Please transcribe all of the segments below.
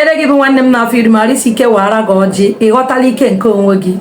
Dịrị gị bụ nwanne m na-afụ iru m, arụ isi ike wara gị ọjị. Ịghọtala ike nke onwe gị?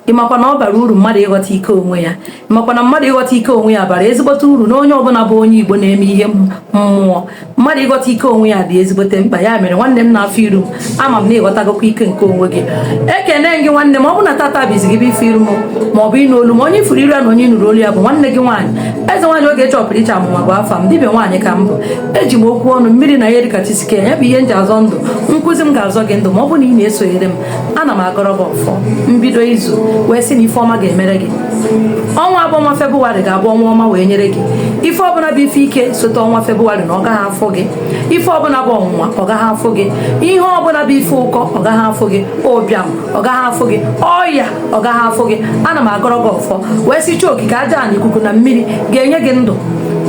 Ị makwa na ọ bara uru mmadụ ịghọta ike onwe ya? Ị makwa na mmadụ ịghọta ike onwe ya bara ezigbote uru na onye ọbụla bụ onye Igbo na-eme ihe mmụọ? Mmadụ ịghọta ike onwe ya dị ezigbote mkpa. Ya mere, nwanne m na-afụ iru m, ama m na ịghọtagokwa ike nke onwe gị. Ekene gị, nwanne m. Ọ bụ na tata bụ izi gị bụ ife iru m ma ọ bụ ịnụ olu m, onye ifuru iru ya na onye nụrụ olu ya bụ nwanne gị nwaanyị, Eze Nwaanyị Ogechi Ọpụrụ Iche. Amụma bụ afa m, dibịa nwaanyị ka m bụ. Eji m okwu ọnụ, mmiri na ihe dịka chisike ya bụ ihe m ji azọ ndụ. Nkụzi m ga-azọ gị ndụ ma ọ bụ na ị na-esonyere m. Ana m agọrọ gị ọfọ mbido izu wee sị na ife ọma ga-emere gị. Ọnwa abụ ọnwa Febụwarị ga-abụ ọnwa ọma wee nyere gị. Ife ọbụla bụ ife ike sote ọnwa Febụwarị na ọ gaghị afụ gị. Ife ọbụla bụ ọnwụnwa, ọ gaghị afụ gị. Ihe ọbụla bụ ife ụkọ, ọ gaghị afụ gị. Ụbịam, ọ gaghị afụ gị. Ọya, ọ gaghị afụ gị. Ana m agọrọ gị ọfọ wee sị chi okike aja na ikuku na mmiri ga-enye gị ndụ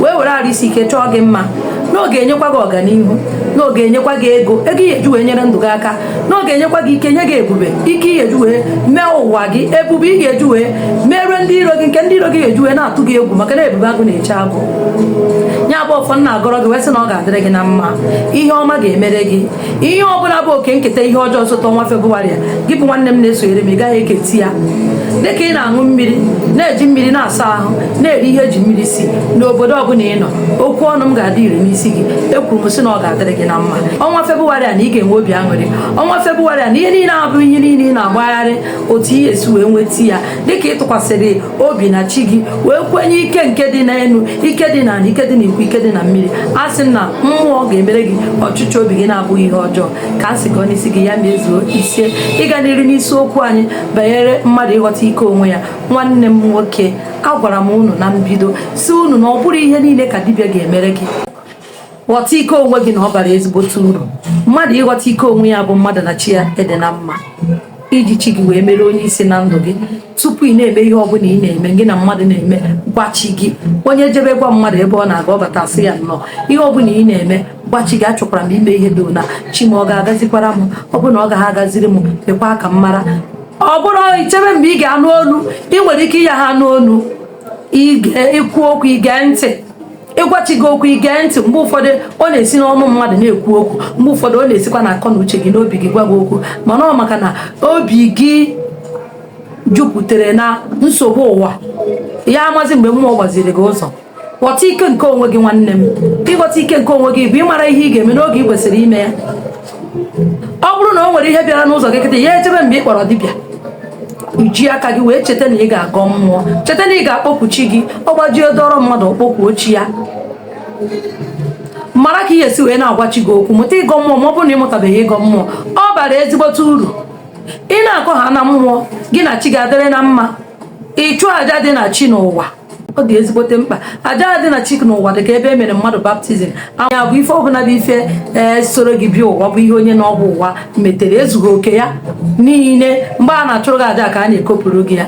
wee were arụ isi ike chọọ gị mma, n'oge enyekwa gị ọganihu, n'oge enyekwa gị ego, ego ihe eji wee nyere ndụ gị aka, n'oge enyekwa gị ike, nye gị ebube, ike ihe eji wee mee ụwa gị, ebube ị ga-eji wee merie ndị iro gị, nke ndị iro gị ga-eji wee na-atụ gị egwu, maka na ebube agụ na-eche agụ. Ya bụ ọfọ nna agọrọ gị wee sị na ọ ga-adịrị gị na mma, ihe ọma ga-emere gị. Ihe ọbụla bụ oke nketa ihe ọjọọ sota ọnwa Febụwarị a, gị bụ nwanne m na-esonyere m, ị gaghị eketi ya. Dịka ị na-aṅụ mmiri, na-eji mmiri na-asa ahụ, na-eri ihe eji mmiri si, n'obodo ọbụla ị nọ, okwu ọnụ m ga-adị ire n'isi gị. Ekwuru m sị na ọ ga-adịrị gị na mma ọnwa Febụwarị a, na ị ga-enwe obi aṅụrị ọnwa Febụwarị a, na ihe niile abụ ihe niile ị na-agbagharị otu ihe esi wee nweta ya, dịka ị tụkwasịrị obi na chi gị wee kwenye ike nke dị n'elu, ike dị n'ala, ike dị n'ikwu, ike dị na mmiri. A sị na mmụọ ga-emere gị ọchịchọ obi gị na-abụghị ihe ọjọọ ka a sị gị n'isi gị ya mezuo. Isie ịga n'iru n'isiokwu anyị banyere mmadụ ịghọta ike onwe ya. Nwanne m nwoke, agwara m unu na mbido si unu na ọ bụrụ ihe niile ka dibịa ga-emere gị. Ghọta ike onwe gị, na ọ bara ezigbote uru. Mmadụ ịghọta ike onwe ya bụ mmadụ na chi ya ịdị na mma, iji chi gị wee mere onye isi na ndụ gị. Tupu ị na-eme ihe ọbụla ị na-eme, gị na mmadụ na-eme, gwa chi gị. Onye jebe gwa mmadụ ebe ọ na-aga, ọ bata asị ya nnọọ. Ihe ọbụla ị na-eme, gwa chi gị: achọkwara m ime ihe dị na chi m, ọ ga-agazikwara m? Ọ bụrụ na ọ gaghị agaziri m, mekwa ka m mara. Ọ bụrụ ichebe mgbe ị ga-anụ olu, ị nwere ike ịya ha anụ olu. Ikwu okwu, ige ntị. Ịgwa chi gị okwu, ige ntị. Mgbe ụfọdụ ọ na-esi n'ọnụ mmadụ na-ekwu okwu, mgbe ụfọdụ ọ na-esikwa na akọ na uche gị, n'obi gị gwa gị okwu, mana ọ maka na obi gị jupụtara na nsogbu ụwa ya, amazi mgbe mmụọ gbaziri gị ụzọ. Ghọta ike nke onwe gị, nwanne m. Ịghọta ike nke onwe gị bụ ịmara ihe ị ga-eme n'oge ị kwesịrị ime ya. Ọ bụrụ na o nwere ihe bịara n'ụzọ gị kịta, ya echebe mgbe ị kpọrọ dibịa, iji aka gị wee cheta na ị ga-agọ mmụọ, cheta na ị ga-akpọkwu chi gị. Ọ gbajie dọrọ mmadụ, ọkpọkwuo chi ya. Mara ka ị ga-esi wee na-agwa chi gị okwu. Mụta ịgọ mmụọ. Ma ọ bụrụ na ị mụtabeghị ịgọ mmụọ, ọ bara ezigbote uru. Ị na-akọ ha na mmụọ, gị na chi ga-adịrị na mma. Ịchụ àjà dị na chi n'ụwa, ọ dị ezigbote mkpa. Àjà dị na chi n'ụwa dị ka ebe e mere mmadụ baptism. Ya bụ ife ọbụla bụ ife ee soro gị bịa ụwa, bụ ihe onye n'ọgwụ ụwa metere ezughị oke ya niile. Mgbe a na-achụrụ gị àjà ka a na-ekopụrụ gị ya,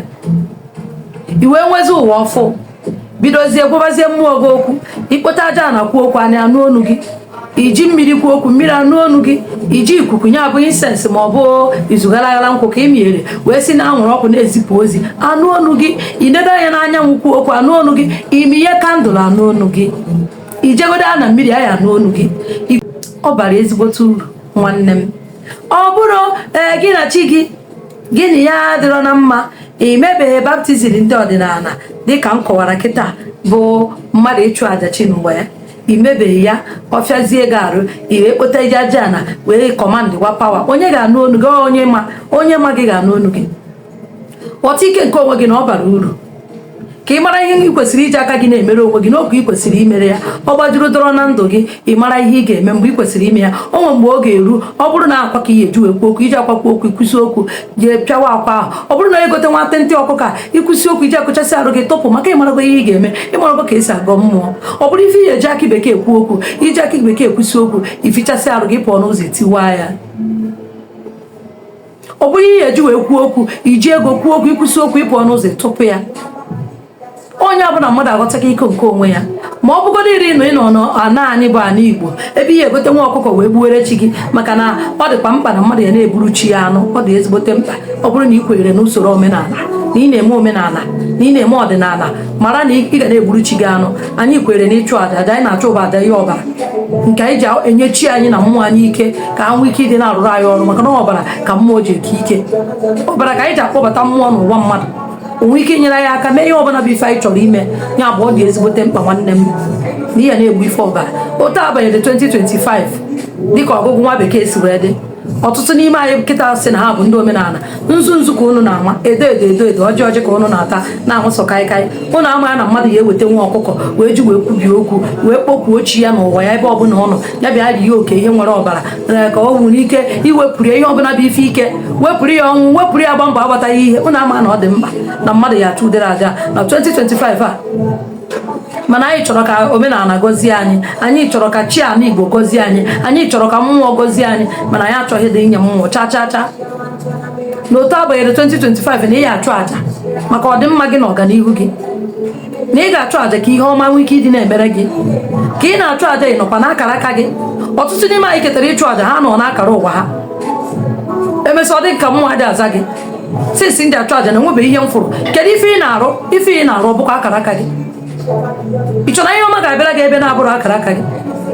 i wee nwezi ụwa ọfụ, bidozie gwabazie mmụọ gị okwu. Ikpote aja na kwu okwu, anya anụ onu gị. Iji mmiri kwuo okwu, mmiri anụ onu gị. Iji ikuku, ya bụ incense ma ọ bụ izugharaghara nkwụ ka ị miere wee si na anwụrụ ọkụ na-ezipụ ozi, anụ onu gị. Inedo anya n'anyanwụ kwuo okwu, anụ onu gị. Imiye candle, anụ onu gị. Ijegodo na mmiri aya, anụ onu gị. Ọ bara ezigbote uru, nwanne m. Ọ bụrụ ee gị na chi gị, gị na ya adịrọ na mma, ị mebeghị baptism ndị ọdịnala dịka m kọwara kịta, bụ mmadụ ịchụ àjà chi n'ụwa ya, imebeghị ya, ọfịazie gị arụ, i wee kpota ije aja na wee command wa power, onye ga-anụ onu gị? Onye ma, onye ma gị ga-anụ onu gị. Ghọta ike nke onwe gị, na ọ bara uru ka ị mara ihe ị kwesịrị iji aka gị na-emere onwe gị n'oge ị kwesịrị imere ya. Ọ gbajuru dọrọ na ndụ gị, ị mara ihe ị ga-eme mgbe ị kwesịrị ime ya. O nwere mgbe ọ ga-eru, ọ bụrụ na akwa ka ị ga-eji wee kwuo okwu, iji akwa kwuo okwu, ikwụsị okwu, jee pịawa akwa ahụ. Ọ bụrụ na egote nwantịntị ọkụkọ a, ikwụsị okwu, iji akụchasị arụ gị tụpụ, maka ịmarago ihe ị ga-eme, ịmarago ka esi agọ mmụọ. Ọ bụrụ ife ị ga-eji akị bekee kwuo okwu, iji akị bekee kwụsị okwu, ifichasị arụ gị pụọ n'ụzọ, etiwa ya. Ọ bụrụ ihe eji wee kwuo okwu, iji ego kwuo okwu, ikwụsị okwu, ịpụọ n'ụzọ, tụpụ ya. Onye ọbụla mmadụ aghọtaghị ike nke onwe ya, ma ọ bụgodo iri nọ ịnọ n'ana anyị bụ ana Igbo, ebe ihe egote nwa ọkụkọ wee gbuwere chi gị, maka na ọ dịkwa mkpa na mmadụ ya na-eburu chi ya anụ. Ọ dị ezigbote mkpa. Ọ bụrụ na ị kwenyere n'usoro omenala, na ị na-eme omenala, na ị na-eme ọdịnala, mara na ị ga na-egburu chi gị anụ. Anyị kwere na ịchụ àjà. Aja anyị na-achụ bụ aja ihe ọbara. Nke anyị ji enye chi anyị na mmụọ anyị ike ka ha nwee ike ịdị na-arụrụ anyị ọrụ, maka na ọbara ka mmụọ ji eke ike. Ọbara ka anyị ji akpọbata mmụọ n'ụwa mmadụ, o nwee ike inyere anyị aka mee ihe ọbụla bụ ife anyị chọrọ ime. Ya bụ, ọ dị ezigbote mkpa, nwanne m, na ihe na-egbu ife ọbara. Otu a banyere 2025, dịka ọgụgụ nwa bekee si wee dị, ọtụtụ n'ime anyị kịta sị na ha bụ ndị omenala. Nzu nzu ka unu na-ama, edo edo, edo edo, ọjị ọjị ka unu na-ata, na-aṅụ sọ kaikai. Unu ama ya na mmadụ ya eweta nwa ọkụkọ wee ji wee kwubie okwu, wee kpọkwuo chi ya n'ụwa ya, ebe ọbụla ọ nọ, ya bịa rie oke ihe nwere ọbara, ka o nwere ike iwepụrụ ya ihe ọbụla bụ ife ike, wepụrụ ya ọnwụ, wepụrụ ya gba mbọ agbataghị ihe. Unu ama na ọ dị mkpa na mmadụ ya achụ ụdịrị aja na 2025 a? Mana anyị chọrọ ka omenala gọzie anyị, anyị chọrọ ka chi ala Igbo gọzie anyị, anyị chọrọ ka mmụọ gọzie anyị, mana anyị achọghị ịdị inye mmụọ cha cha cha. N'otu abanyere 2025, na ị ga-achụ àjà maka ọdịmma gị na ọganihu gị, na ị ga-achụ àjà ka ihe ọma nwee ike ịdị na-emere gị. Ka ị na-achụ àjà, ị nọkwa n'akara aka gị. Ọtụtụ n'ime anyị ketara ịchụ àjà, ha nọ n'akara ụwa ha. Emesịa, ọ dị ka mmụọ adị aza gị sinsi ndị achụ àjà na enwebeghị ihe m fụrụ. Kedu ife ị na-arụ? Ife ị na-arụ ọ bụkwa akara aka gị? Ị chọrọ ihe ọma ga-abịara gị ebe na-abụrụ akara aka gị?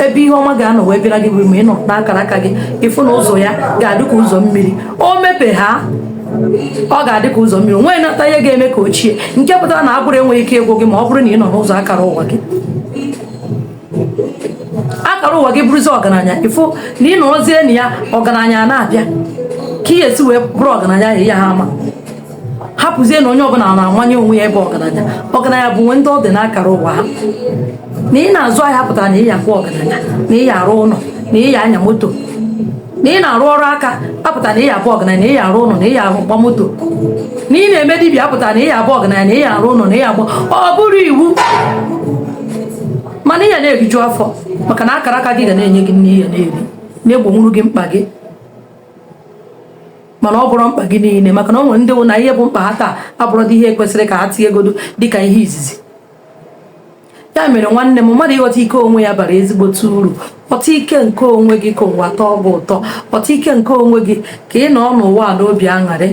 Ebe ihe ọma ga-anọ wee bịara gị bụ ma ị nọ n'akara aka gị. Ịfụ na ụzọ ya ga-adị ka ụzọ mmiri. O mepe ha, ọ ga-adị ka ụzọ mmiri, nwee nata ihe ga-eme ka ochie, nke pụtara na agụrụ enweghị ike ịgwụ gị ma ọ bụrụ na ị nọ n'ụzọ akara ụwa gị. Akara ụwa gị bụrụzi ọgaranya, ịfụ na ị nọrọzie na ya, ọgaranya na-abịa. Ka ị esi wee bụrụ ọgaranya ya ha ama hapụzie na onye ọbụla na-amanye onwe ya ebe ọgaranya. Ọgaranya bụ nwe ndị ọ dị n'akara ụwa ha. Na ị na-azụ ahịa pụtara na ị ya abụ ọgaranya, na ị ya arụ ụlọ, na ị ya anya moto. Na ị na-arụ ọrụ aka apụtara na ị ya abụ ọgaranya, na ị ya arụ ụlọ, na ị ya agba moto. Na ị na-eme dibịa apụtara na ị ya abụ ọgaranya, na ị ya arụ ụlọ, na ị ya agba. Ọ bụrụ iwu, mana ị ya na-eriju afọ, maka na akara aka gị ga na-enye gị nne, ya na-eri, na-egbonwuru gị mkpa gị. Mana ọ bụrụ mkpa gị niile, maka na o nwere ndị wụ na ihe bụ mkpa ha taa abụrụdị ihe kwesịrị ka ha tinyegodo dịka ihe izizi. Ya mere, nwanne m, mmadụ ịghọta ike onwe ya bara ezigbote uru. Ghọta ike nke onwe gị ka ụwa tọọ gị ụtọ. Ghọta ike nke onwe gị ka ị nọ n'ụwa a n'obi aṅụrị.